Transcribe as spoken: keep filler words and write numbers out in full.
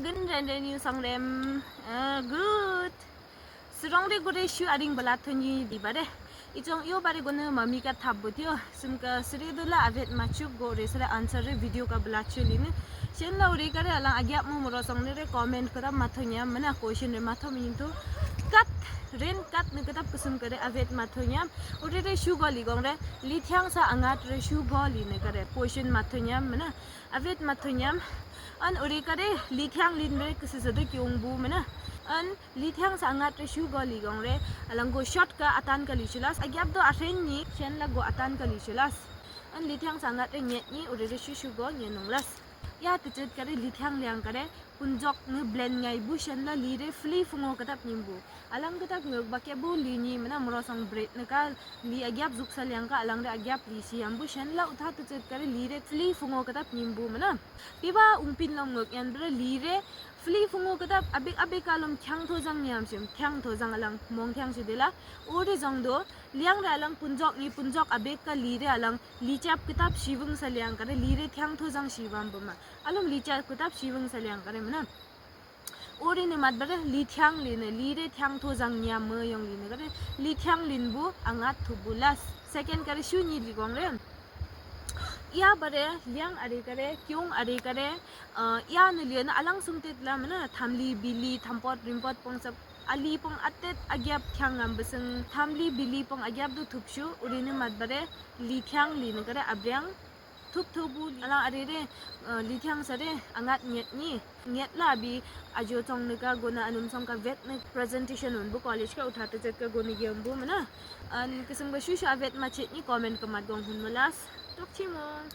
Gin ren ren yu sang rem. Ah, good. Sirong re gure shu aring bala thonyi di bare. Ichong yo bare gune mami ka thap butyo. Sum ka sire dula avet machuk go re sire answer re video ka bala chuli ne. Shen la uri kare alang agyap mu muro song ne re comment kara mathonyam mana question re matho mintu. Kat ren kat ne katap kusum kare avet mathonyam. Uri re shu go li gong re. Li thiang sa angat re shu go li ne kare question mathonyam mana. Avet mathonyam. An uri kare li thiang lin re kusi sadu kiung bu mana. An li thiang sa angat re shu go li gong re. Alang go shot ka atan ka li chulas. Agyap do ahen ni shen la go atan ka li chulas. An li thiang sa angat re nyet ni uri re shu shu go nyen nung las. Ya tuchut kare li thiang liang kare. Punjok ngi blend ngai bu shen la li re fli fungo katap nyim bu. Alang katap nguk bakya bu li ni mana muro song bread ne ka li agyap zuk sa liang ka alang re agyap li si yam bu shen la utha tuchut kare li re fli fungo katap nyim bu mana. Piba ungpin lom nguk yan bre li re fli fungo katap abik abik ka lom thiang tho zang nyam sim thiang tho zang alang mong thiang si de la. Uri zong do liang re alang punjok ni punjok abik ka li re alang li chap katap shivung sa liang kare li re thiang tho zang shivang bu ma. Alom li chap katap shivung sa liang kare mana. Uri ne mat bare li thiang li ne li re thiang tho zang nyam me yong li ne kare li thiang lin bu angat thu bu las. Second kare shu ni li gong re. Ya bare liang are kare kiung are kare. Ah, ya ne li ne alang sum tet la mana thamli bili thampot rimpot pong sap ali pong atet agyap thiang ngam beseng thamli bili pong agyap du thup shu uri ne mat bare li thiang li ne kare abriang. Thup thup bu alang are re, eh, li thiang sa re, angat nyet ni. Nyet la abi ajo chong ne ka gona anum song ka vet ne presentation un bu college ka utha te jet ka gona yem bu mana. An kisum ka shu shu avet ma chet ni comment ka mat gong hun malas. Tok chi mo.